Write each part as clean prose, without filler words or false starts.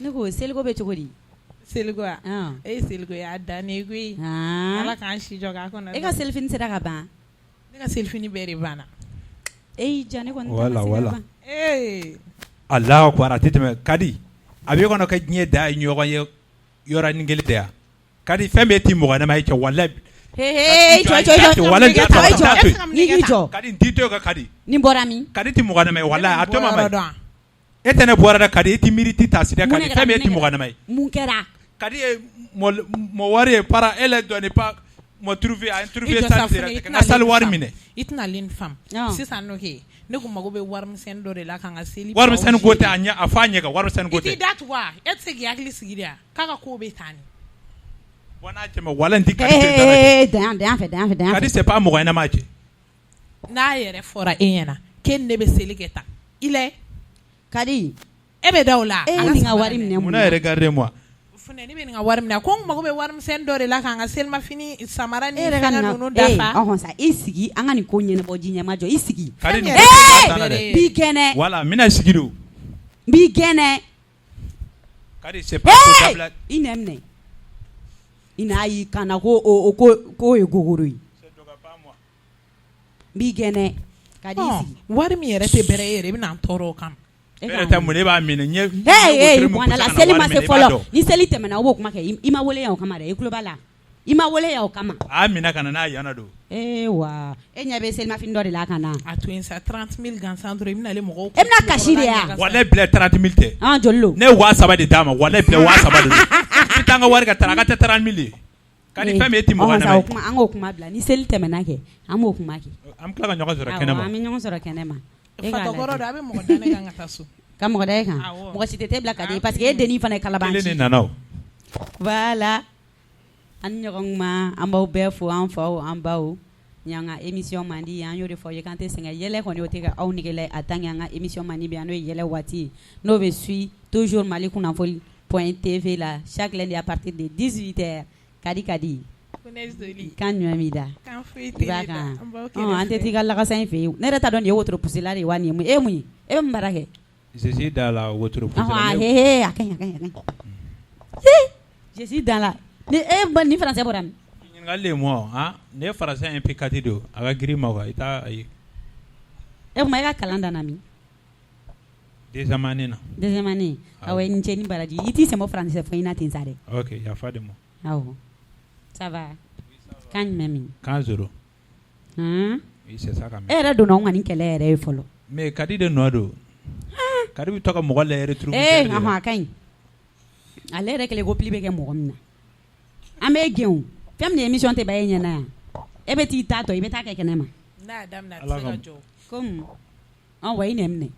Ne ko seliko bɛ cogo di? Seliko wa? Ɔn. E seliko y'a dan de ye koyi. Han. Ala k'an si jɔ k'a kɔnɔ. E ka selifini sera ka ban? Ne ka selifini bɛɛ de banna. E y'i ja ne kɔni ta ma Voilà, se ka voilà. ban. Ee. Alahu akbar a tɛ tɛmɛ Kadi a b'e kɔnɔ ka diɲɛ dan ye ɲɔgɔn ye yɔrɔnin kelen de ya Kadi fɛn bɛɛ tɛ mɔgɔ ɲɛnama ye cɛ walahi He he jɔ jɔ jɔ. Walahi Jɔ jɔ. to yen. N'i k'i jɔ. Kadi n t'i to yen Kadi. Nin bɔra min? Kadi tɛ mɔgɔ ɲɛnama ye walahi a to ma Bɔyɔrɔ dɔn. E tɛ ne bɔra dɛ Kadi i tɛ miiri i tɛ taasi dɛ Mun Kadi de fɛn kɛra? bɛɛ tɛ mɔgɔ ɲɛnama ye. Mun kɛra? Kadi ye mɔ wari ye para e le dɔnni pa mɔ trouver a ye trouver I jɔ sa sali Funɛ, i n ka sali wari tɛna minɛ. I tɛna nin faamu. Ɔn. Sisan nɔ kɛ ne kun mago bɛ warimisɛnnin dɔ de la ka n ka seli Warimisɛnnin ko tɛ a ɲɛ a fɔ a ɲɛ kan warimisɛnnin ko I t'i tɛ. da tugu wa? E tɛ se k'i hakili sigi de wa? K'a ka ko bɛ tan de. Bɔ n'a cɛ ma walahi n tɛ Kadi to yen dara Ee dan yan fɛ dan yan fɛ dan yan Kadi fɛ. c'est pas mɔgɔ ɲɛnama cɛ. N'a yɛrɛ fɔra e ɲɛna k'e ni ne bɛ seli kɛ tan i lɛ. Kadi. E bɛ da o la. E ye nin ka wari minɛ mun Munna na? regardez moi. Funɛ ne bɛ nin ka wari minɛ ko n mago bɛ warimisɛnnin dɔ de la ka n ka selimafini samara ni E yɛrɛ ka fɛngɛ nin ninnu ka ee dafa. ɔhɔn sa i sigi an ka nin ko ɲɛnabɔ ji ɲɛma jɔ i sigi. Kadi nin Fɛn ko min tɛ yɛrɛ banna dɛ. N b'i gɛn dɛ. Voilà n bɛna sigi de o. N b'i gɛn dɛ. Kadi c'est pas ko dabila. I nɛn minɛ. I n'a y'i kan na ko o ko k'o ye gogoro ye. N b'i gɛn dɛ. Kadi i sigi. Wari min yɛrɛ tɛ bɛrɛ e yɛrɛ i bɛna n tɔɔrɔ o kama. E Bɛrɛ tɛ mun e b'a minɛ n ye Hey, hey, wotoro min bɔ a la poussé ka na seli wari ma se minɛ i b'a fɔlɔ. dɔn. Ni seli tɛmɛna o b'o kuma kɛ. I ma wele yan o kama dɛ. I tulo b'a la. I ma wele yan o kama. A y'a minɛ ka na n'a ye yan nɔ don. Ee wa e ɲɛ bɛ selimafini dɔ de la ka na. A to yen sa 30 000 gansan dɔrɔn i bɛna ale mɔgɔw. E bɛna kasi de ya? Walahi bilahi 30 000 tɛ. An joli don? Ne ye 3000 de d'a ma walahi bilahi 3000 de don. I tɛ an ka wari ka taa a ka taa 30 000 ye. Kadi fɛn min e tɛ mɔgɔ Ɔhɔn sa, ɲɛnama o ye. kuma an k'o kuma bila ni seli tɛmɛna kɛ an b'o kuma kɛ. An bɛ tila ka ɲɔgɔn sɔrɔ Awɔ, kɛnɛma. an bɛ ɲɔgɔn sɔrɔ kɛnɛma. E k'a Fatɔkɔrɔ lajɛ. don a bɛ mɔgɔ da ne kan ka taa so. Ka mɔgɔ da e kan? Awɔ. Mɔgɔ si tɛ te bila ka di parce que e dennin fana ye kalabanci. Kelen de nana o. Voilà. An ni ɲɔgɔn kuma an b'aw bɛɛ fo an faw an baw. Ni an ka émission man di an y'o de fɔ aw ye k'an tɛ sɛgɛn yɛlɛ kɔni o tɛ ka aw nege la en tant que an ka émission man di bɛ yan n'o ye yɛlɛ waati ye n'o bɛ suit toujours Mali kunnafoni point TV la chaque lundi à partir de 18 heures Kadi Kadi. Kan jumɛn b'i da? Kan foyi I tɛ b'a ne da. kan. An b'aw Ɔn an tɛ kɛrɛfɛ. t'i ka lagasa in fɛ yen. Ne yɛrɛ t'a dɔn nin ye wotoro pusila de ye wa nin ye mun ye? E ye mun ye? E bɛ mun baara kɛ? Je suis dans la wotoro Ɔhɔn poussée. he he a ka ɲi a ka ɲi a ka ɲi. He je suis dans la ni e ba ni français bɔra min? Ɲininkali de moi han ne ye français un peu kati de o a ka girin ma quoi i t'a ye. E kuma e ka kalan danna min? Deuxième année na. Deuxième année. Awɔ i ni ce ni baraji. I t'i sen bɔ français fɔ in na ten sa dɛ. Ok yafa de ma. Awɔ. Ça va? Kan jumɛn min? Kan zéro. Han? Oui c'est ça quand E même. yɛrɛ donna anw ka nin kɛlɛ yɛrɛ ye fɔlɔ. Mais Kadi de nɔ don. Kadi bɛ to ka mɔgɔ lajɛ rétroviseur Ee de la. ɔhɔn a ka ɲi. Ale yɛrɛ kɛlen ko pli bɛ kɛ mɔgɔ min na. An b'e gɛn o. Fɛn min ye émission tɛ ban e ɲɛna yan. E bɛ t'i ta tɔ i bɛ taa kɛ kɛnɛ ma. N'a y'a daminɛ a tɛ Ala se ka ka jɔ. Komi ɔn wa i nɛn minɛ.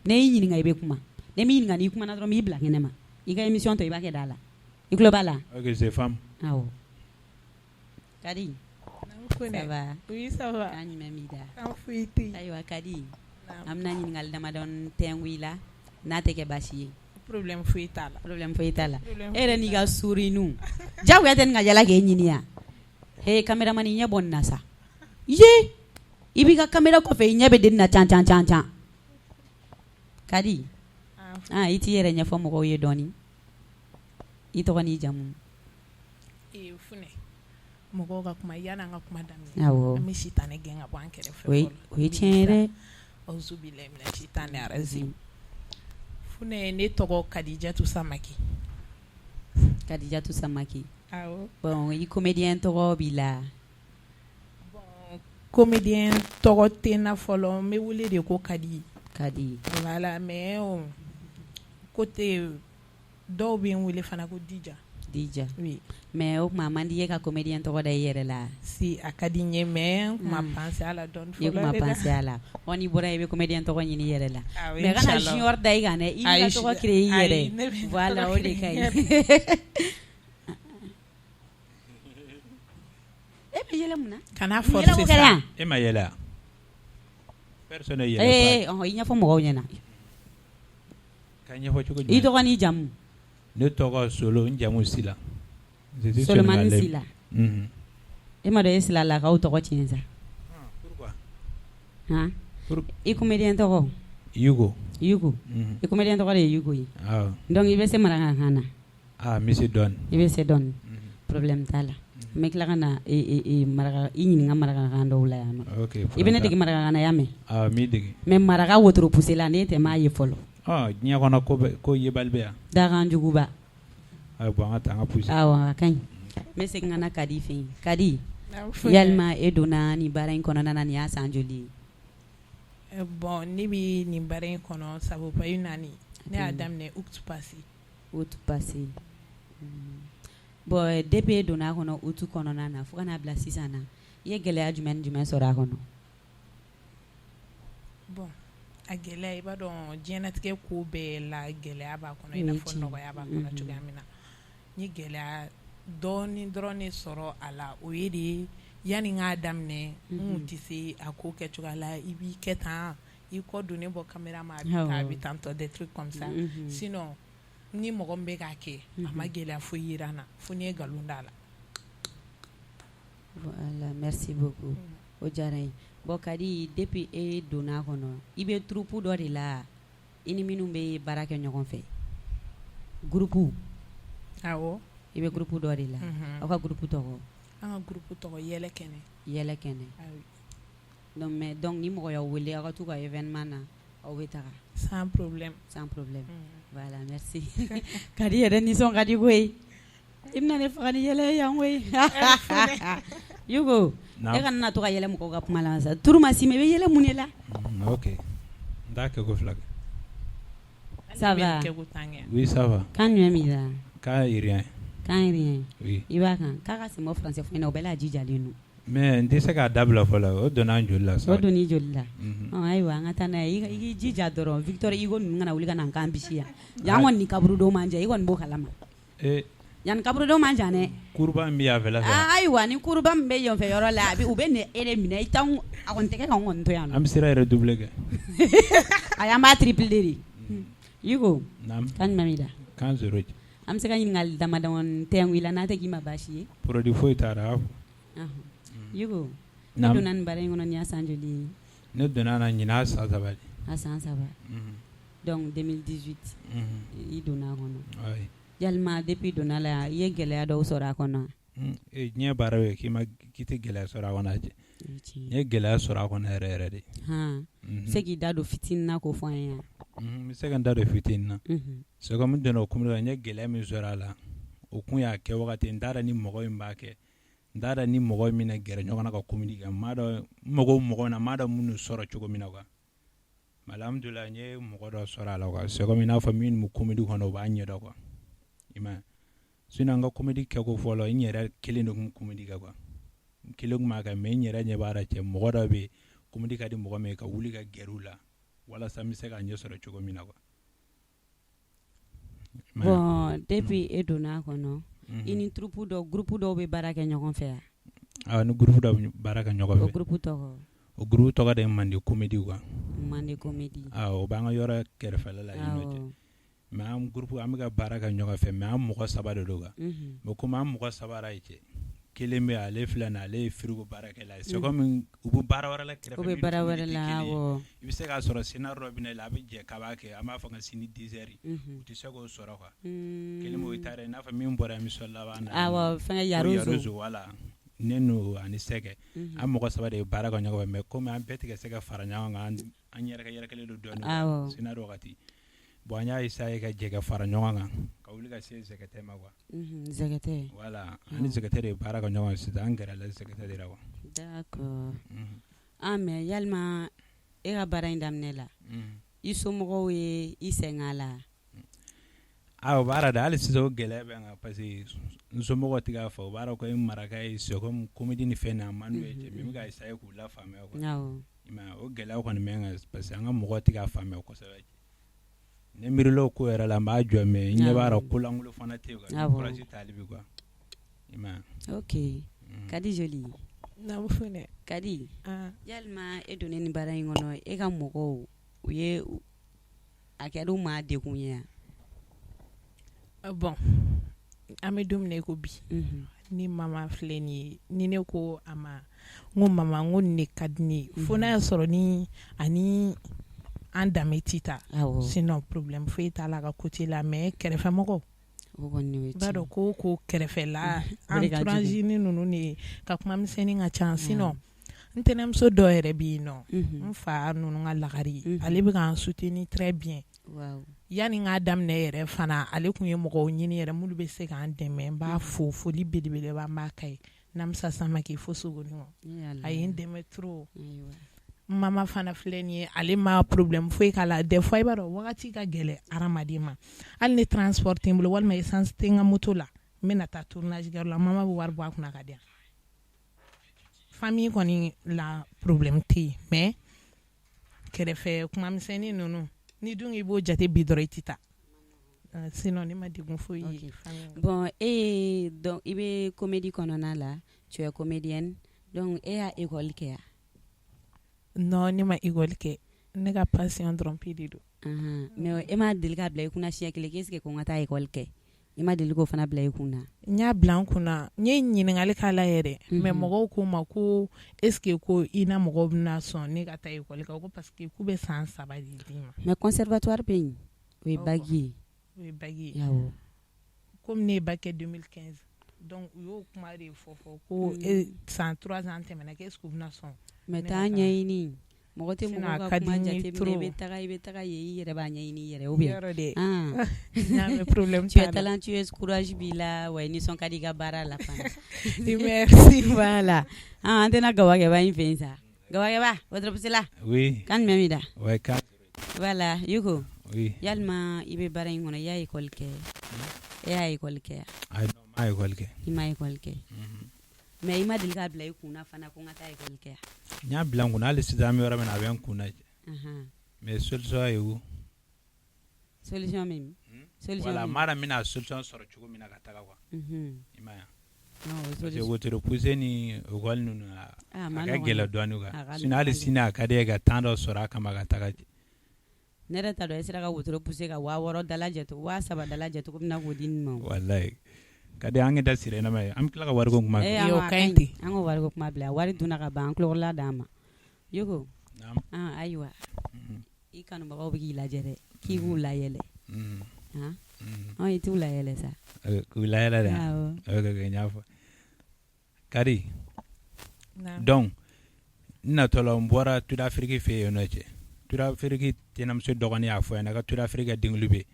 Ne y'i ɲininka i bɛ kuma. Ne m'i ɲininka n'i kumana dɔrɔn n b'i bila kɛnɛ ma. I ka émission tɔ i b'a kɛ da la. I tulo b'a la? Ok c'est femme. Awɔ. Kadi. Ça va? Oui ça va. Kan jumɛn b'i da? Kan foyi tɛ yen. Ayiwa Kadi. An bɛna ɲininkali damadɔni tɛngu i la n'a tɛ kɛ baasi ye. Problème foyi t'a la. Problème foyi t'a la. Problème E yɛrɛ n'i ka sourire jagoya tɛ nin ka yala k'e ɲini yan. He caméraman i ɲɛ bɔ nin na sa. Ye i b'i ka caméra kɔfɛ i ɲɛ bɛ dennin na can can can can. Kadi. Ah i t'i yɛrɛ ɲɛfɔ mɔgɔw ye dɔɔni. I tɔgɔ n'i jamu. Ee Funɛ mɔgɔw ka kuma yanni an ka kuma daminɛ. Awɔ. An bɛ sitanɛ gɛn ka bɔ an kɛrɛfɛ O ye fɔlɔ. o ye tiɲɛ ye dɛ. Auzu bilahi mina sitani rajim. Funɛ ne tɔgɔ Kadijatu Samake. Kadijatu Samake. Awɔ. Bon i comédien tɔgɔ b'i la. Bon comédien tɔgɔ tɛ n na fɔlɔ n bɛ wele de ko Kadi. Kadi. Voilà mais côté dɔw bɛ n wele fana ko Dija. Dija. Oui. Mais o tuma a man di i ye ka comédien tɔgɔ da i yɛrɛ la. Si a ka di n ye mais n kun ma pensé a la dɔɔni I kun ma fɔlɔ de dɛ. pensé a la. Ɔ n'i bɔra yen i bɛ comédien tɔgɔ ɲini i yɛrɛ la. Awɔ Mais kana inchallah. junior da i kan dɛ. I b'i ka tɔgɔ créer i yɛrɛ Ayi ye. ne bɛ n Voilà tɔgɔ o de créer ka n ɲi. yɛrɛ ye. E bɛ yɛlɛ mun na? Kana Yɛlɛ ko forcer kɛra sa. yan? E ma yɛlɛ wa? Personne ne yɛlɛ Ee ɔhɔn i ɲɛfɔ mɔgɔw ɲɛna. Ka ɲɛfɔ cogo I jumɛn? tɔgɔ n'i jamu. Ne tɔgɔ Solo n jamu Sila. Je suis Solomani sénégalais. Sila. Mhm. E ma dɔn e Silalakaw tɔgɔ tiɲɛ sa. Pourquoi? Han? Pour I comédien tɔgɔ? Yugo. Yugo. I comédien tɔgɔ de ye Yugo ye? Donc i bɛ se marakakan na? Ah, n bɛ se dɔɔni. I bɛ se dɔɔni. Problème t'a la. N bɛ tila ka na i ɲininka marakakan dɔw la yan nɔ. Ok. I bɛ ne dege marakakan na, i y'a mɛn? Awɔ, n b'i dege. Mais maraka wotoro pusela ne tɛ m'a ye fɔlɔ. Diɲɛ kɔnɔ ko bɛɛ ko yebali bɛ yan. Dakan juguba. Bon an ka taa an ka pousser. Awɔ, a ka ɲi. N bɛ segin ka na Kadi fɛ yen. Kadi, yalima e donna nin baara in kɔnɔna na nin y'a san joli ye? Bon ne bɛ nin baara in kɔnɔ ça vaut pas une année. Ne y'a daminɛ août passé. Août passé. Bon depuis e donna a kɔnɔ août kɔnɔna na fo ka n'a bila sisan na, i ye gɛlɛya jumɛn ni jumɛn sɔrɔ a kɔnɔ? Bon a gɛlɛya, i b'a dɔn diɲɛlatigɛ ko bɛɛ la gɛlɛya b'a kɔnɔ, i n'a fɔ nɔgɔya b'a kɔnɔ cogoya min na. N ye gɛlɛya dɔɔni dɔrɔn de sɔrɔ a la, o ye de yanni n k'a daminɛ, n kun tɛ se a ko kɛcogoya la. I b'i kɛ tan, i kɔ donnen bɔ caméra ma, a bɛ tan, a bɛ tan tɔ, des trucs comme ça. Sinon ni mɔgɔ min bɛ k'a kɛ, a ma gɛlɛya foyi yira n na, fo n'i ye nkalon d'a la. Voilà, merci beaucoup. O diyara n ye. Bon Kadi, depuis e donna a kɔnɔ, i bɛ troupe dɔ de la, i ni minnu bɛ baara kɛ ɲɔgɔn fɛ, groupe? Awɔ. I bɛ groupe dɔ de la. Aw ka groupe tɔgɔ? An ka groupe tɔgɔ Yɛlɛ Kɛnɛ. Yɛlɛ Kɛnɛ. Donc mais donc ni mɔgɔ y'aw wele aw ka t'u ka événement na, aw bɛ taga? Sans problème. Sans problème. Voilà, merci. Kadi yɛrɛ nisɔn ka di koyi. I bɛna ne faga ni yɛlɛ ye yan koyi. Yugo, e kana na to ka yɛlɛ mɔgɔw ka kuma la sa. Turu ma s'i ma, i bɛ yɛlɛ mun de la? Ok. N t'a kɛ ko fila kɛ. Ça va? Oui, ça va. Kan jumɛn b'i la? Kan rien. Kan rien. Oui. I b'a kan. K'a ka sen bɔ français fɔ in na, o bɛɛ la a jijalen don. Mais n tɛ se k'a dabila fɔlɔ, o donna n joli la sa. O donna i joli la. Ayiwa, an ka taa n'a ye. I k'i jija dɔrɔn, Victor Hugo ninnu kana wuli ka na n kan bisi yan. Yan kɔni ni kaburudo man jan, i kɔni b'o kalama. Yan ni kaburudo man jan dɛ. Kuruba min bɛ yan fɛla fɛ. Ayiwa, ni kuruba min bɛ yen fɛ yɔrɔ la, a bɛ u bɛ e de minɛ, i t'anw, a kɔni tɛ kɛ k'anw kɔni to yan nɔ. An bɛ sira yɛrɛ doubler kɛ. Ayi, an b'a tripler de. Yugo, kan jumɛn b'i la? Kan zéro. An bɛ se ka ɲininkali damadɔ tɛnku i la, n'a tɛ k'i ma baasi ye. Produit foyi t'a la. Yugo, e donna nin baara in kɔnɔ nin y'a san joli ye? Ne donna na ɲinan y'a san 3 de. A san 3. Donc 2018 i donna a kɔnɔ. Yalima depuis i donna la, i ye gɛlɛya dɔw sɔrɔ a kɔnɔ? Diɲɛ baara bɛ k'i tɛ gɛlɛya sɔrɔ a kɔnɔ cɛ. N ye gɛlɛya sɔrɔ a kɔnɔ yɛrɛ yɛrɛ de. Han, se k'i da don fitinin na k'o fɔ an ye wa? N bɛ se ka n da don fitinin na. C'est comme n donna o la, n ye gɛlɛya min sɔrɔ a la, o kun y'a kɛ wagati, n t'a dɔn ni mɔgɔ min b'a kɛ, n t'a dɔn ni mɔgɔ min bɛna gɛrɛ ɲɔgɔn na ka comédie kɛ, n m'a dɔn, n mago bɛ mɔgɔ min na, n m'a dɔn minnu sɔrɔ cogo min na quoi. Mais alhamdoulilah, n ye mɔgɔ dɔ sɔrɔ a la quoi. C'est comme i n'a fɔ minnu bɛ comédie kɔnɔ, u b'a ɲɛdɔn quoi. I m'a ye. Sinon n ka comédie kɛko fɔlɔ, n yɛrɛ kelen de tun bɛ comédie kɛ quoi. N kelen tun b'a kɛ, mais n yɛrɛ ɲɛ b'a la cɛ, mɔgɔ dɔ bɛ yen, comédie ka di mɔgɔ min ye, ka wuli ka gɛrɛ u la walasa n bɛ se k'a ɲɛ sɔrɔ cogo min na quoi. Bon, depuis e donna a kɔnɔ, i ni troupe dɔw, groupe dɔw bɛ baara kɛ ɲɔgɔn fɛ yan? Ni groupe dɔw bɛ baara kɛ ɲɔgɔn fɛ. O groupe tɔgɔ? O groupe tɔgɔ de ye Mande Comédie quoi. Mande Comédie. Awɔ, o b'an ka yɔrɔ kɛrɛfɛla la yen nɔ cɛ. Mais an groupe an bɛ ka baara kɛ ɲɔgɔn fɛ, mais an mɔgɔ 3 de don quoi. Mais comme an mɔgɔ 3 ra cɛ, kelen bɛ ale filɛ nin ye, ale ye frigo baarakɛla ye. C'est comme u bɛ baara wɛrɛ la kɛrɛfɛ. U bɛ baara wɛrɛ la, awɔ. I bɛ se k'a sɔrɔ scénario dɔ bɛ ne la, a bɛ jɛ k'a b'a kɛ, an b'a fɔ ka sini 10 heures, u tɛ se k'o sɔrɔ quoi. Kelen bɛ o ta i n'a fɔ min bɔra émission laban na. Awɔ, fɛngɛ Yarozo. Voilà. Ne n'o ani Sɛgɛ, an mɔgɔ 3 de ye baara kɛ ɲɔgɔn fɛ, mais comme an bɛɛ tɛ se ka fara ɲɔgɔn kan, an yɛrɛkɛ yɛrɛkɛlen don dɔɔnin. Awɔ. Scénario wagati. Bon, an y'a essayer ka jɛ ka fara ɲɔgɔn kan, ka wuli ka se Zɛkɛtɛ ma quoi. Zɛkɛtɛ. Voilà, an ni Zɛkɛtɛ de ye baara kɛ ɲɔgɔn fɛ sisan, an gɛrɛla Zɛkɛtɛ de la quoi. D'accord. Ah mais yalima e ka baara in daminɛ la, i somɔgɔw ye i sɛgɛn a la? Ah, o b'a la dɛ, hali sisan o gɛlɛya bɛ n kan, parce que n somɔgɔw tɛ k'a fɔ, u b'a dɔn ko e maraka ye, c'est comme comédie ni fɛn ninnu a man d'u ye cɛ, mais n bɛ ka essayer k'u lafaamuya quoi. Awɔ. I m'a ye, o gɛlɛya kɔni bɛ n kan, parce que an ka mɔgɔw tɛ k'a faamuya kosɛbɛ. Ne miirila o ko yɛrɛ la, n b'a jɔ, mais n ɲɛ b'a la ko lankolon fana tɛ yen quoi, courage ta hali bi quoi. I m'a ye. Ok. Kadi joli? Naamu Funɛ. Kadi, yalima e donnen nin baara in kɔnɔ, e ka mɔgɔw, u ye a kɛra u ma degun ye wa? Bon, an bɛ don min na i ko bi, ni mama filɛ nin ye, ni ne ko a ma, n ko mama, n ko nin de ka di ne ye, fo n'a y'a sɔrɔ ni ani An danbe tɛ taa, sinon problème foyi t'a la a ka côté la mais kɛrɛfɛmɔgɔw, o kɔni o ye i b'a tiɲɛ dɔn ko o ko kɛrɛfɛla O de ka jugu. entourage ni ninnu de ka kuma misɛnnin ka ca sinon n tɛnɛmuso dɔ yɛrɛ bɛ yen nɔ, n fa ninnu ka lagare, ale bɛ k'an soutenir très bien yanni n k'a daminɛ yɛrɛ fana ale tun ye mɔgɔw ɲini yɛrɛ minnu bɛ se k'an dɛmɛ n b'a fo foli belebeleba n b'a k'a ye Namisa Samake fo Sogonikɔ a ye n dɛmɛ trop n mama fana filɛ nin ye ale ma problème foyi k'a la des fois i b'a dɔn wagati ka gɛlɛn hadamaden ma hali ni transport tɛ n bolo walima essence tɛ n ka moto la n bɛna taa tournage kɛyɔrɔ la mama bɛ wari bɔ a kunna ka di yan famille kɔni la problème tɛ yen mais kɛrɛfɛ kumamisɛnnin ninnu ni dun i b'o jate bi dɔrɔn i tɛ taa sinon ne ma degun foyi ye. Bon e ye donc i bɛ comédie kɔnɔna la, tu es comédienne, donc e y'a école kɛ wa? Non, ne ma école kɛ, ne ka passion dɔrɔn pe de don. Mais e ma deli k'a bila i kunna siɲɛ kelen k'est ce que ko n ka taa école kɛ, i ma deli k'o fana bila i kunna? N y'a bila n kunna, n ye ɲininkali k'a la yɛrɛ mais mɔgɔw ko n ma ko est ce que ko i na mɔgɔw bɛna sɔn ne ka taa école kɛ ko parce que k'u bɛ san 3 de d'i ma. Mais conservatoire bɛ yen, o ye bac ye. O ye bac ye. Awɔ. Komi ne ye bac kɛ 2015, donc u y'o kuma de fɔ fɔ ko san 3 ans tɛmɛna est ce que u bɛna sɔn. Mais taa ɲɛɲini, mɔgɔ tɛ mɔgɔ ka kuma jateminɛ, i bɛ taga i bɛ taga yen i yɛrɛ b'a ɲɛɲini i yɛrɛ ou bien. Yɔrɔ dɛ. N y'a mɛn problème Tu es t'a la. talentueuse, courage b'i la, wa i nisɔn ka di i ka baara la fana. Merci. Voilà. An tɛna Gawakɛba in fɛ yen sa. Gawakɛba, wotoro Oui. Kan jumɛn b'i da? Ouais, kan. Voilà, Yugo. Oui. Yalima i bɛ baara in kɔnɔ, i y'a école kɛ? E y'a école kɛ? Ayi, n ma école kɛ. I ma école kɛ. Mais i ma deli k'a bila i kunna fana ko n ka taa école kɛ? N y'a bila n kunna, hali sisan an bɛ yɔrɔ min na a bɛ n kunna. Mais solution ye o. Solution min? Solution. Voilà, n m'a dɔn n bɛna solution sɔrɔ cogo min na ka taga quoi. I m'a ye wa? Parce que wotoro poussé ni école ninnu a ka gɛlɛn dɔɔnin quoi. Sinon hali sini a ka di ye ka temps dɔ sɔrɔ a kama ka taga. Ne yɛrɛ t'a dɔn e sera ka wotoro poussé ka 6000 dalajɛ 3000 dalajɛ cogo min na k'o di nin ma. Walayi. Ka di an ka da siri ye an bɛ tila ka wariko kuma kɛ. O ka ɲi ten. An ka wariko kuma bila, wari dunna ka ban, an tulokɔrɔla d'an ma. Yugo. Naamu. Ayiwa. I kanubagaw bɛ k'i lajɛ dɛ, k'i k'u layɛlɛ. I t'u layɛlɛ sa. K'u layɛlɛ dɛ. Awɔ. Ok, n y'a fɔ. Kadi. Donc n natɔ la n bɔra Tour d'Afrique fɛ yen nɔ cɛ. Tour d'Afrique tɛnɛmuso dɔgɔnin y'a fɔ n ɲɛna ko Tour d'Afrique ka denkundi bɛ yen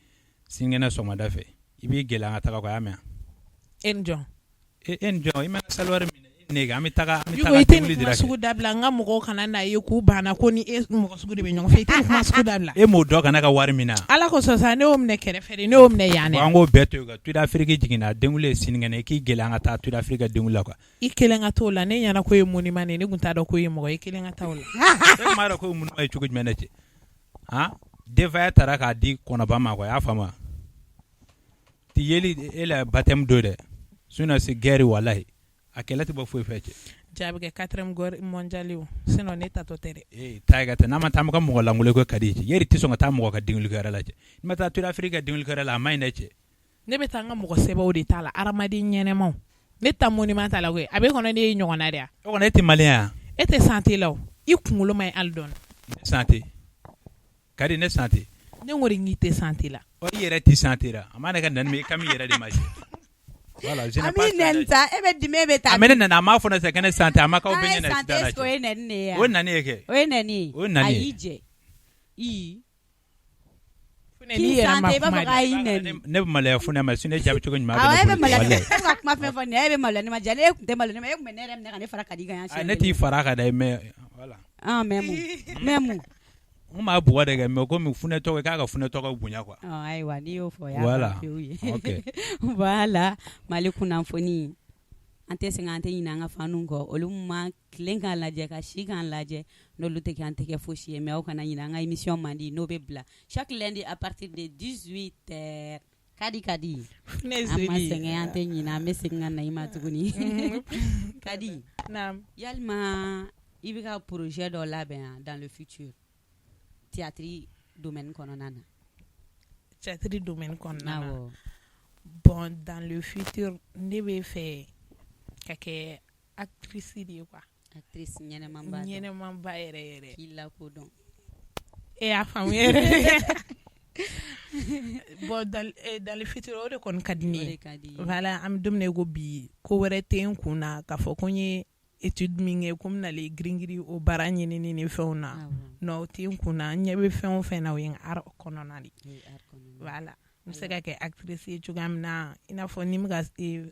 sinikɛnɛ sɔgɔmada fɛ, i b'i gɛlɛya an ka taga quoi, i y'a mɛn wa? E ni jɔn? E ni jɔn, i mana saliwari minɛ e ni ne an bɛ taga an bɛ Yugo taga i tɛ nin denkundi kuma de la. sugu dabila, n ka mɔgɔw kana n'a ye k'u banna ko ni e mɔgɔ sugu de bɛ ɲɔgɔn fɛ, i tɛ nin kuma sugu dabila. E m'o dɔn ka ne ka wari minɛ wa? Ala kosɔn sa, ne y'o minɛ kɛrɛfɛ de, ne y'o minɛ yan Bon dɛ. an k'o bɛɛ to yen quoi. Tour d'Afrique jiginna, denkundi ye sinikɛnɛ, i k'i gɛlɛya an ka taa Tour d'Afrique ka denkundi la quoi. I kelen ka t'o la, ne ɲɛna ko ye monument de ye, ne tun t'a dɔn k'o ye mɔgɔ ye, i kelen ka taa o la. E m'a dɔn ko ye monument ye cogo jumɛn na cɛ? Han, denfaya taara k'a di kɔnɔba ma quoi, i y'a faamu wa? Ti yeli e la baptême don dɛ, sinon c'est guerre walahi. A kɛlɛ tɛ bɔ foyi fɛ cɛ. Ja bɛ kɛ 4e guerre mondiale ye o, sinon ne tatɔ tɛ dɛ. Ee taa i ka taa, n'a ma taa an bɛ ka mɔgɔ lankolon ko ka di cɛ. E de tɛ sɔn ka taa mɔgɔ ka denkundi kɛyɔrɔ la cɛ. N'i ma taa Tour d'Afrique ka denkundi kɛyɔrɔ la, a man ɲi dɛ cɛ. Ne bɛ taa n ka mɔgɔ sɛbɛw de ta la, hadamaden ɲɛnɛmaw. Ne taa monument ta la koyi, a b'e kɔnɔ ne ye ɲɔgɔnna de ye wa? O kɔni e tɛ malien ye wa? E tɛ santé la o, i kunkolo man ɲi hali dɔɔni. Ne santé. Kadi ne santé. Ne ko de k'i tɛ santé la. Ɔ i yɛrɛ tɛ santé la. A ma ne ka nani i kan b'i yɛrɛ de ma cɛ. Voilà, je n'ai A pas b'i nɛni sa, e bɛ dimi e bɛ taa. A mɛ ne nana, a m'a fɔ ne sisan ko ne santé, a ma k'aw bɛɛ An ye ɲɛna santé, sisan est-ce que o ye nɛni de ye wa? O ye nɛni ye kɛ. O ye nɛni ye. O ye nɛni ye. A y'i jɛ. I. Funɛ, K'i n'i yɛrɛ ma santé, i b'a kuma fɔ k'a de. y'i nɛni. Ne bɛ maloya Funɛ ma, sinon e jaabi cogo ɲuman Awɔ, bɛ e ne bɛ bolo. maloya ne ma. Walahi. E bɛ ka kuma fɛn fɔ nin ye, e bɛ maloya ne ma. Jaa e tun tɛ maloya ne ma, e tun bɛ ne yɛrɛ minɛ ka ne fara Kadi kan yan Ah, siɲɛ ne t'i kelen. fara a kan dɛ, mais voilà. Ah, mais mun? Mais mun? N m'a bugɔ de kɛ, mais komi Funɛ tɔgɔ, i k'a ka Funɛ tɔgɔ bonya quoi. Ɔ, ayiwa, n'i y'o fɔ, o y'a Voilà. ban pewu ye. Ok. Voilà, Mali kunnafoni. An tɛ sɛgɛn, an tɛ ɲinɛ an ka fanu kɔ. Olu ma tilen k'an lajɛ, ka si k'an lajɛ, n'olu tɛ kɛ an tɛ kɛ fosi ye. Mais aw kana ɲinɛ an ka émission mandi, n'o bɛ bila chaque lundi à partir de 18 heures. Kadi Kadi. Funɛ An ma Zeli. sɛgɛn, an tɛ ɲinɛ, an bɛ segin ka na i ma tuguni. Kadi. Naam. Yalima i bɛ ka projet dɔ labɛn dans le futur théâtre domaine kɔnɔna na? Théâtre domaine kɔnɔna na. Awɔ. Bon, dans le futur ne bɛ fɛ ka kɛ actrice de ye quoi. Actrice ɲɛnɛmanba dɔ. Ɲɛnɛmanba yɛrɛ yɛrɛ. K'i lakodɔn. E y'a faamu yɛrɛ. Bon, dans le futur, o de kɔni ka di ne O de ye. Ka di ye. Voilà, an bɛ don min na i ko bi, ko wɛrɛ tɛ n kun na k'a fɔ ko n ye étude min kɛ, ko n bɛnalen girin-girin o baara ɲinini ni fɛnw na. Non, o tɛ n kun na. N ɲɛ bɛ fɛn o fɛn na, o ye art kɔnɔna de. O ye art kɔnɔna. Voilà, n bɛ se ka kɛ actrice ye cogoya min na, i n'a fɔ ni n bɛ ka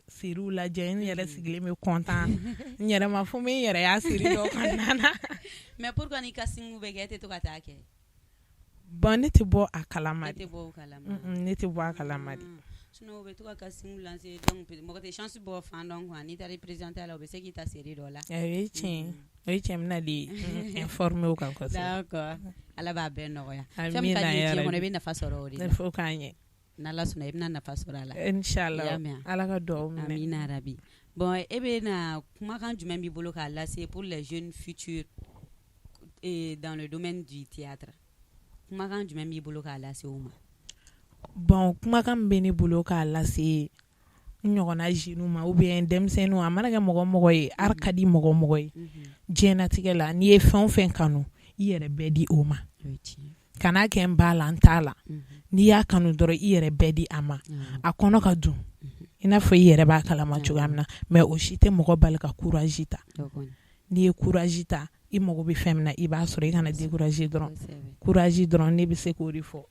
séries lajɛ, n yɛrɛ sigilen bɛ content n yɛrɛ ma, fo n bɛ n yɛrɛ y'a série dɔw kɔnɔna na. Mais pourquoi ni casting bɛ kɛ, e tɛ to ka taa kɛ? Bon, ne tɛ bɔ a kalama E de. tɛ bɔ o kalama. Ne tɛ bɔ a kalama de. Sinon u bɛ to ka casting lancer, donc mɔgɔ tɛ chance bɔ fan dɔn quoi. N'i taara i présenter a la, u bɛ se k'i ta série dɔ la. O ye tiɲɛ ye, o ye tiɲɛ. N bɛna de informer o kan kosɛbɛ. D'accord, Ala b'a bɛɛ nɔgɔya. Fɛn min ka Amina di i ye ya diɲɛ kɔnɔ, i rabi. bɛ nafa sɔrɔ o de la. Fo k'a ɲɛ. N'Ala sɔnna, i bɛna nafa sɔrɔ a la. Inchallah. I y'a mɛn wa? Ala ka dugawu minɛ. Amina rabi. Bon, e bɛ na kumakan jumɛn b'i bolo k'a lase pour les jeunes futurs et dans le domaine du théâtre? Kumakan jumɛn b'i bolo k'a lase u ma? Bon, kumakan min bɛ ne bolo k'a lase n ɲɔgɔnna jeunes ma ou bien denmisɛnninw, a mana kɛ mɔgɔ o mɔgɔ ye, art ka di mɔgɔ o mɔgɔ ye diɲɛnatigɛ la, n'i ye fɛn o fɛn kanu, i yɛrɛ bɛɛ di o ma. O ye tiɲɛ. Kan'a kɛ n b'a la, n t'a la. N'i y'a kanu dɔrɔn, i yɛrɛ bɛɛ di a ma. A kɔnɔ ka dun i n'a fɔ i yɛrɛ b'a kalama cogoya min na, mais o si tɛ mɔgɔ bali ka courage ta. O kɔni. N'i ye courage ta, i mago bɛ fɛn min na, i b'a sɔrɔ. I kana décourager dɔrɔn. Kosɛbɛ. Courage dɔrɔn, ne bɛ se k'o de fɔ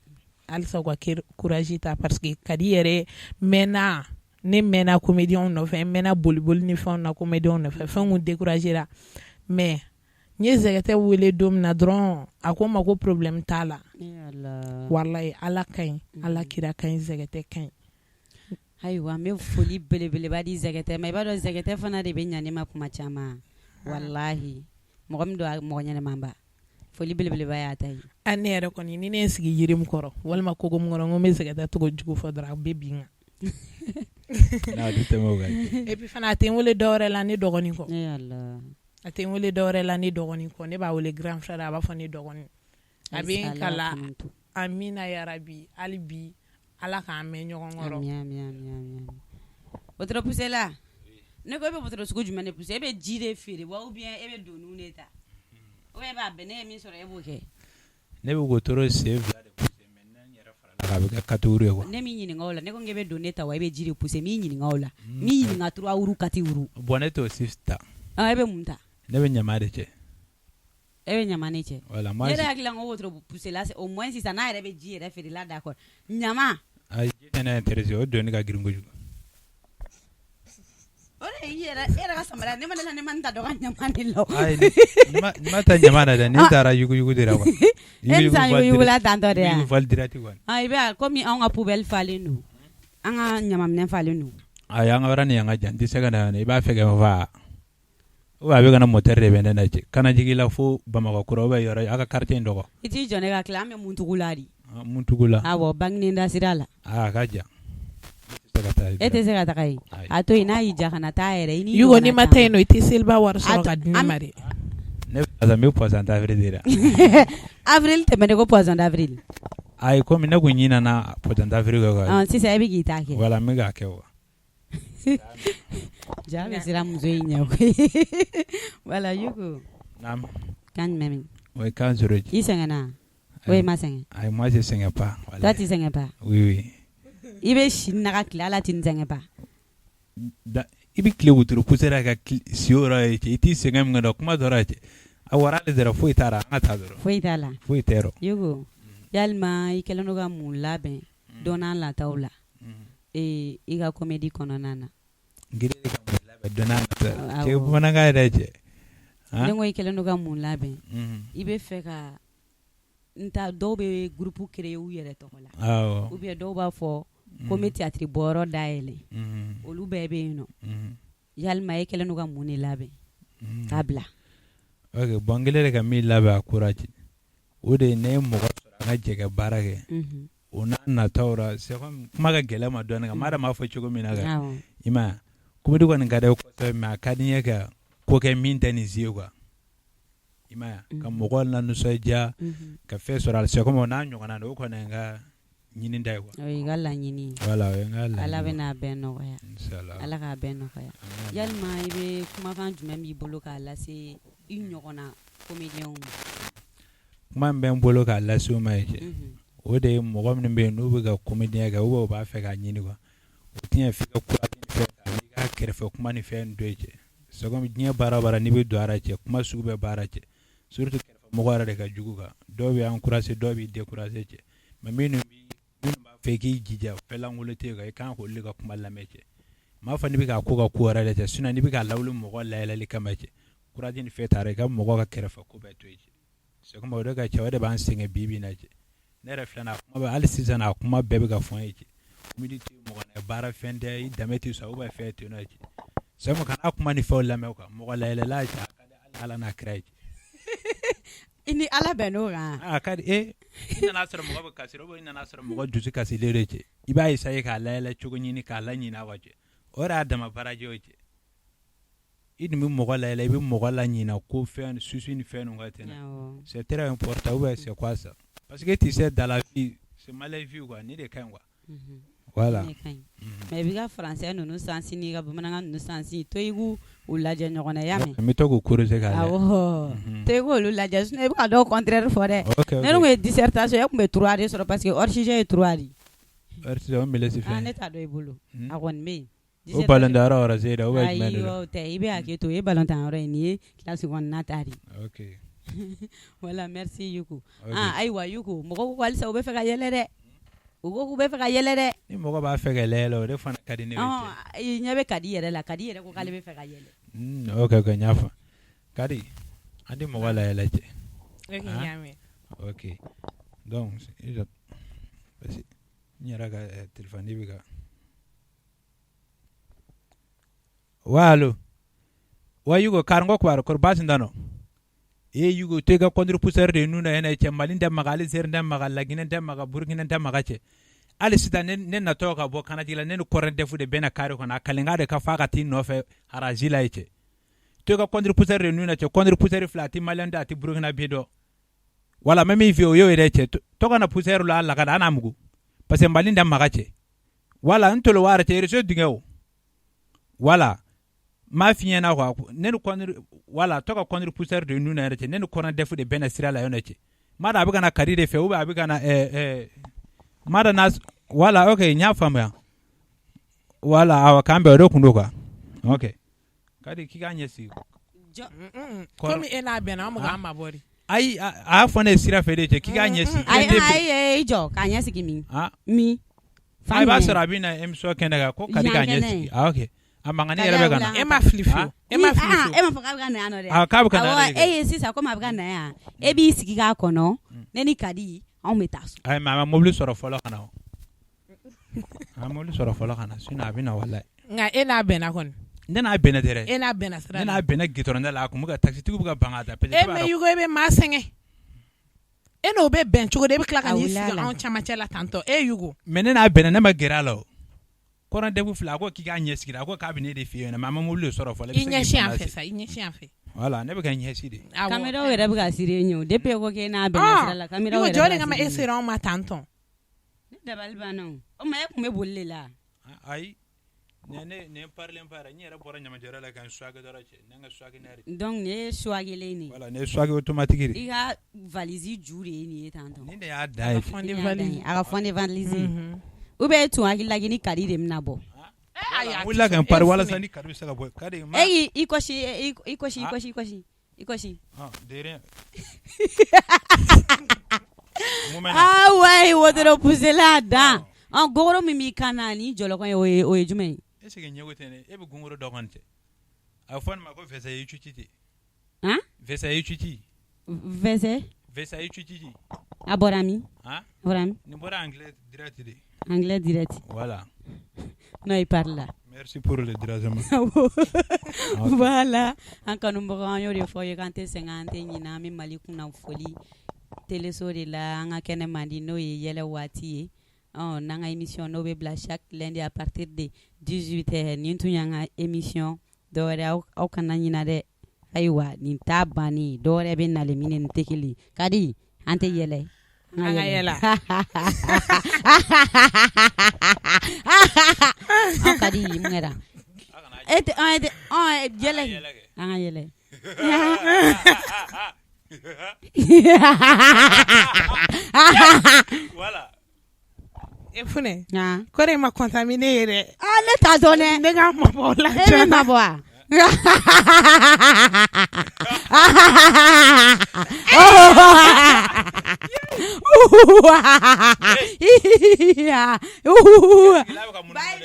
halisa, u ka courage ta, parce que Kadi yɛrɛ mɛnna, ne mɛnna comédien nɔfɛ, n mɛnna boliboli ni fɛnw na comédien nɔfɛ, fɛn kun décourager la. Mais n ye Zɛgɛtɛ wele don min na dɔrɔn, a ko n ma ko problème t'a la. Eh Ala. Walayi, Ala ka ɲi, Ala kira ka ɲi, Zɛgɛtɛ ka ɲi. Ayiwa, n bɛ foli belebeleba di Zɛgɛtɛ ma. I b'a dɔn, Zɛgɛtɛ fana de bɛ ɲa ne ma kuma caman. Walahi, mɔgɔ min don, a mɔgɔ ɲɛnɛmanba, foli belebeleba y'a ta ye. A ne yɛrɛ kɔni, ni ne ye n sigi yiri min kɔrɔ walima kogo min kɔrɔ, n ko n bɛ Zɛgɛtɛ tɔgɔ jugu fɔ dɔrɔn, a bɛ bin n kan. Non, a tɛ tɛmɛ o kan. Et puis fana, a tɛ n wele dɔwɛrɛ la ne dɔgɔnin kɔ. Eh Ala. A tɛ n wele dɔwɛrɛ la ne dɔgɔnin kɔ. Ne b'a wele grand frère, a b'a fɔ ne dɔgɔnin. A bɛ n Ala kala. k'an to. Amina yarabi. Hali bi, Ala k'an mɛn ɲɔgɔn kɔrɔ. Ami, ami, ami, ami. Wotoro poussé-la, ne ko e bɛ wotoro sugu jumɛn de poussé? E bɛ ji de feere wa, ou bien e bɛ doniw de ta, ou bien e b'a bɛn, ne ye min sɔrɔ, e b'o kɛ? Ne bɛ wotoro sen fila de pousser, mais n yɛrɛ farala kan, a bɛ kɛ quatre roues ye quoi. Ne m'i ɲininka o la. Ne ko k'e bɛ doni ta wa, e bɛ ji de pousser? M'i ɲininka o la. M'i ɲininka trois roues, quatre roues. Bon, ne t'o si ta. Ah, e bɛ mun ta? Ne bɛ ɲama de cɛ. E bɛ ɲama ne cɛ? Voilà, Ne moi yɛrɛ hakili la ko wotoro poussé la, au moins sisan n'a yɛrɛ bɛ ji yɛrɛ feere la, d'accord, ɲama. Ayi, ji tɛ ne intéressé, o doni ka girin kojugu. O de ye i yɛrɛ, e yɛrɛ ka samara ne ma ne la, ne ma n ta dɔ ka ɲama de la o. Ayi, ni ma taa ɲama na dɛ, ni taara yuguyugu de la quoi. E bɛ san yuguyugula tantɔ de Yuguyugu yan. fali direct quoi. Ah, i bɛ komi anw ka poubelle falen don, an ka ɲamaminɛ falen don. Ayi, an ka yɔrɔ nin yan ka jan, n tɛ se ka na yan, i b'a fɛ ka n fa ou bien a bɛ ka na moteur de bɛ ne na cɛ kana jigin i la fo Bamakɔ kura ou bien yɔrɔ a ka quartier in dɔgɔ. I t'i jɔ ne ka tila, an bɛ Muntugu la de. Muntugu la. Awɔ, Bagineda sira la. Aa, a ka jan, ne tɛ se ka taa. E tɛ se ka taga yen? Ayi. A to yen, n'a y'i ja, kana taa yɛrɛ i ni Yugo, ɲɔgɔnna n'i ma caman. taa yen nɔ, i tɛ seliba wari A sɔrɔ to- ka di ne ma dɛ. Ne bɛ n bɛ poisson d'avril de la. Avril tɛmɛnen ko poisson d'avril. Ayi, komi ne kun ɲinɛna poisson d'avril kɔ quoi. Ɔn, sisan e bɛ k'i ta kɛ. Voilà, n bɛ k'a kɛ quoi. Ja bɛ siran muso in ɲɛ koyi. Voilà, Yugo. Naam. Kan jumɛn min? O ye kan sɔrɔ. I sɛgɛnna o i ma sɛgɛn? Ayi, moi je sɛgɛn pas. Toi, tu sɛgɛn pas? Oui. I bɛ si na ka tile, ala t'i sɛgɛn pas? Da, i bɛ tile wotoro poussière ka si o yɔrɔ ye cɛ, i t'i sɛgɛn min kɛ dɔn kuma dɔ la cɛ, a wara de dɔrɔn, foyi t'a la, an ka taa dɔrɔn. Foyi t'a la. Foyi tɛ yɔrɔ. Yugo, yalima i kɛlen don ka mun labɛn don n'a nataw la ee i ka comédie kɔnɔna na? N kɛlen ka mun labɛn don n'a nataw la? Cɛ, Awɔ. bamanankan yɛrɛ cɛ. Ne ko i kɛlen don ka mun labɛn? I bɛ fɛ ka n ta, dɔw bɛ groupe créer u yɛrɛ tɔgɔ la, ou bien dɔw b'a fɔ ko n bɛ théâtre bɔyɔrɔ dayɛlɛ, olu bɛɛ bɛ yen nɔ. Yalima e kɛlen don ka mun de labɛn k'a bila? Ok, bon, n kɛlen de ka min labɛn a ko la cɛ, o de ye ne ye mɔgɔ sɔrɔ, an ka jɛ ka baara kɛ. O n'a nataw la, c'est comme kuma ka gɛlɛn ma dɔɔnin, kan m'a dɔn m'a fɔ cogo min na kan. I m'a ye, comédie kɔni ka di n ye kosɛbɛ, mais a ka di n ye ka ko kɛ min tɛ nin si ye quoi. I m'a ye, ka mɔgɔw la nisɔndiya, ka fɛn sɔrɔ a la, c'est comme o n'a ɲɔgɔnna, o kɔni ye n ka ɲini da ye quoi. O y'i ka laɲini ye. Voilà, o ye n ka laɲini Ala ye. bɛna a bɛɛ nɔgɔya. Inchallah. Ala k'a bɛɛ nɔgɔya. Yalima i bɛ kumakan jumɛn b'i bolo k'a lase i ɲɔgɔnna comédiens ma? Kuma min bɛ n bolo k'a lase u ma ye cɛ, o de ye mɔgɔ minnu bɛ yen n'u bɛ ka comédien kɛ ou bien u b'a fɛ k'a ɲini quoi o tiɲɛ f'i ka courage ni fɛn ta n'i ka kɛrɛfɛ kuma ni fɛn to yen cɛ c'est comme diɲɛ baara o baara n'i bɛ don a la cɛ kuma sugu bɛɛ b'a la cɛ surtout kɛrɛfɛ mɔgɔ yɛrɛ de ka jugu quoi dɔw bɛ encourager dɔw b'i décourager cɛ mais minnu b'a fɛ i k'i jija fɛn lankolon tɛ yen quoi i kan k'olu de ka kuma lamɛn cɛ n m'a fɔ n'i bɛ k'a ko ka ko wɛrɛ de cɛ sinon n'i bɛ k'a lawuli mɔgɔ layɛlɛli kama cɛ courage ni fɛn ta i ka mɔgɔ ka kɛrɛfɛ ko bɛɛ to yen cɛ c'est comme o de ka ca o de b'an sɛgɛn bi bi in na cɛ ne yɛrɛ filɛ nin ye a kuma bɛ hali sisan a kuma bɛɛ bɛ ka fɔ n ye cɛ comédie tɛ mɔgɔ la baara fɛn tɛ i danbe tɛ sɔn ou bien fɛn tɛ yen nɔ cɛ c'est comme kana kuma ni fɛnw lamɛn quoi mɔgɔ layɛlɛla cɛ a ka di Ala n'a kira ye cɛ I ni Ala bɛn n'o kan a ka di e i nana sɔrɔ mɔgɔ bɛ kasi ou bien i nana sɔrɔ mɔgɔ dusu kasilen de cɛ i b'a essayer k'a layɛlɛ cogo ɲini k'a laɲina quoi cɛ o yɛrɛ y'a dama baraji ye cɛ i dun bɛ mɔgɔ layɛlɛ i bɛ mɔgɔ laɲina ko fɛn souci ni fɛn ninnu ka tɛmɛ c'est très important ou bien c'est quoi ça parce que tu sais dans la vie c'est mal vu quoi nin de ka ɲi quoi voilà mais i b'i ka français ninnu sens n'i ka bamanankan ninnu sens to i k'u lajɛ ɲɔgɔn na i y'a mɛn n bɛ to k'u corriger k'a lajɛ awɔ to i k'olu lajɛ sinon i bɛ ka dɔw contraire fɔ dɛ ne tun ye dissertation e tun bɛ 3 de sɔrɔ parce que hors sujet ye 3 de ye hors sujet o ah ne t'a dɔn i bolo a kɔni bɛ yen O ballon tan yɔrɔ ou bien jumɛn de don? Ayi o tɛ i bɛ hakɛ to o ye ballon tan yɔrɔ ye nin ye classe kɔnɔna ta de ye, ok, voilà merci Yuku ah ayiwa Yuku mɔgɔw ko halisa u bɛ fɛ ka yɛlɛ dɛ u ko k'u bɛ fɛ ka yɛlɛ dɛ ni mɔgɔ b'a fɛ ka yɛlɛ o de fana ka di ne ye i ɲɛ bɛ Kadi yɛrɛ la Kadi yɛrɛ ko k'ale bɛ fɛ ka yɛlɛ ok ok n y'a faamu Kadi an tɛ mɔgɔ layɛlɛ cɛ ok n y'a mɛn ok donc n yɛrɛ ka téléphone bɛ ka wa allo wa Yugo karamɔgɔ kibaru kɔri baasi tɛ nɔ e Yugo to i ka contre poussière de nun na yen cɛ Mali tɛ maga Algérie tɛ maga Laginɛ tɛ maga Burukina tɛ maga cɛ hali sisan ne natɔ ka bɔ Kanajigila la ne ni Kɔrɔn Dɛfu de bɛnna carré kɔnɔ a kalenkan de ka f'a ka t'i nɔfɛ rage la ye cɛ to i ka contre poussière de nun na cɛ contre poussière filɛ a tɛ Malien dɔn a tɛ Burukina dɔn wala n bɛ min f'i ye o y'o yɛrɛ cɛ to kana poussière la a lagada an n'a mugu parce que Mali tɛ maga cɛ wala n tolo wari cɛ réseau dingɛ o wala n m'a f'i ɲɛna quoi ne ni contre wala to ka contre poussière de nun na yɛrɛ cɛ ne ni Kɔrɔn Dɛfu de bɛnna sira la yan cɛ n m'a dɔn a bɛ ka na Kadi de fɛ ou bien a bɛ ka na n m'a dɔn n'a wala ok n y'a faamuya wala awɔ k'an bɛn o de tun don quoi ok Kadi k'i k'a ɲɛsigi komi e n'a bɛnna an bɛ k'an mabɔ de ayi a y'a fɔ ne ye sira fɛ de cɛ k'i k'a ɲɛsigi ayi i jɔ k'a ɲɛsigi min min i b'a sɔrɔ a bɛ na émission kɛnɛ kan ko Kadi k'a ɲɛsigi ah ok a mankanni yɛrɛ bɛ ka na e ma fili fiyewu e ma fili fiyewu e ma fɔ k'a bɛ ka na yan nɔ dɛ ah k'a bɛ ka na awɔ e ye sisan komi a bɛ ka na yan e b'i sigi k'a kɔnɔ ne ni Kadi anw bɛ taa so ayi mais a ma mobili sɔrɔ fɔlɔ ka na o a ma mobili sɔrɔ fɔlɔ ka na sinon a bɛ na walayi nka e n'a bɛnna kɔni ne n'a bɛnna tɛ dɛ e n'a bɛnna sira ne n'a bɛnna goudron da la a kun bɛ ka taxitigiw bɛ ka ban k'a ta e mais Yugo e bɛ maa sɛgɛn e n'o bɛ bɛn cogo di e bɛ tila ka n'i sigi anw camancɛ la tantɔ e Yugo mais ne n'a bɛnna ne ma gɛrɛ a la o Kɔrɔn Dɛfu filɛ a ko k'i k'a ɲɛsigi a ko k'a bɛ ne de fɛ yen mais a ma mobili de sɔrɔ fɔlɔ i ɲɛsin yan fɛ sa i ɲɛsin yan fɛ voilà ne bɛ ka ɲɛsin de caméraw yɛrɛ bɛ ka siran e ɲɛ o depuis e ko k'e n'a bɛnna sira la caméraw yɛrɛ jɔn de kama e sera anw ma tantɔ ne dabali banna o o ma e tun bɛ boli de la ayi ne parilen ba n yɛrɛ bɔra ɲamajɛ la ka n swagger dɔrɔn cɛ n ka swagger donc nin ye swagger nin voilà nin ye swag automatique de i ka valise ju de ye nin ye tantɔ nin de y'a dan ye a ka fond de valise ou bien e tun hakili la ni Kadi de bɛna bɔ n wulila ka n pari walasa ni Kadi bɛ se ka bɔ Kadi e y'i kɔsi i kɔsi i kɔsi i kɔsi i kɔsi de rien ah ouais wotoro poussela dan gogoro min b'i kan na ni jɔlɔkɔ ye o ye jumɛn ye est ce que ɲɛgo tɛ ne e bɛ gogoro dɔn kɔni tɛ a bɛ fɔ nin ma ko vɛsɛ yecuci de han vɛsɛ yecuci vɛsɛ vɛsɛ yecuci a bɔra min han a bɔra min nin bɔra anglais direct de anglais direct voilà non il parle là merci pour le dérangement voilà an kanubagaw an y'o de fɔ ye k'an tɛ sɛgɛn an tɛ ɲinɛ an bɛ Mali kunnafoli teleso de la an ka kɛnɛ mandi n'o ye yɛlɛ waati ye n'an ka émission n'o bɛ bila chaque lundi à partir de 18 heures nin tun y'an ka émission dɔwɛrɛ aw kana ɲina dɛ ayiwa nin t'a bannen dɔwɛrɛ bɛ nalen min ni nin tɛ kelen Kadi an tɛ yɛlɛ an ka yɛlɛ an Kadi mun kɛra e tɛ an tɛ yɛlɛ an ka yɛlɛ. Voilà. E Funɛ, naamu, kɔri e ma contaminé ye dɛ, aa ne t'a dɔn dɛ, ne ka n mabɔ o la e b'i mabɔ wa Bye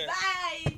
bye.